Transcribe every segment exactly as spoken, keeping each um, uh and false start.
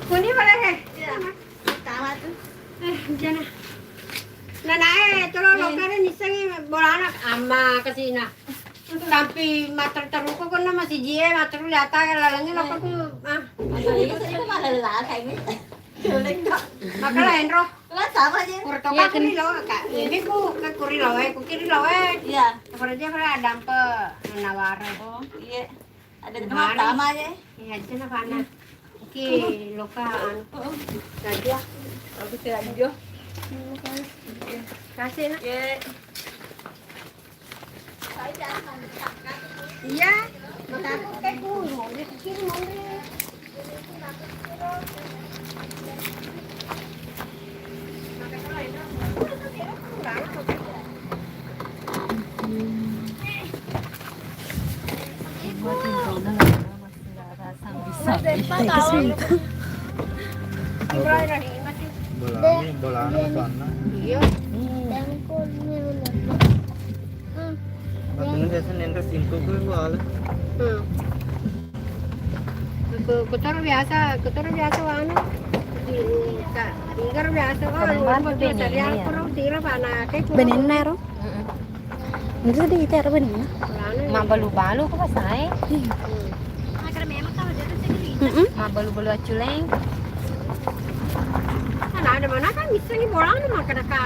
Kuni pada he. Iya. Pertama tuh. Eh, jana. Nanae, tolo lokere nissengi bolana amma kesina. Sampai mater teruko konna masih jie, mater data lalengi lokku, ah. Iya, saya malah lelah kayaknya. Jelek, Kak. Maka lain roh. Lah, sama aja. Kurtoka. Iya, kuri lo, Kak. Ini ku ke kuri lo, eh, ku kiri lo, eh. Iya. Apa aja pernah dampe naware. Oh, iya. Ada teman pertama aja. Iya, aja na pana. Oke, loka anu. Gajah. Aku tidak hijau. Kasih, Nak. Iya. Iya, maka aku kayak guru, dia pikir mau. Bolana, bolana sana. Iya. Makanya biasa nendra simpel gue boleh. Hmm. Ku-, kutoro biasa, kutoro biasa wanu. Di, ka-, tiga biasa, oh, benenna anu, anu, anu, tira panake, ku-, benenna ro. Mm-mm. Itu tadi kita ada benenna. Mabbalu-balu ko pasae. Iya. Mm-mm. Mabbalu-balu acculeng. Kan ada mana kan bisa nih bolang nih makan ka.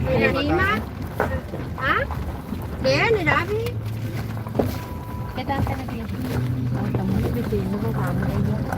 Ada lima. Hah? Dia nih tapi. Kita akan lagi. Oh, temen itu ini kok kamu aja.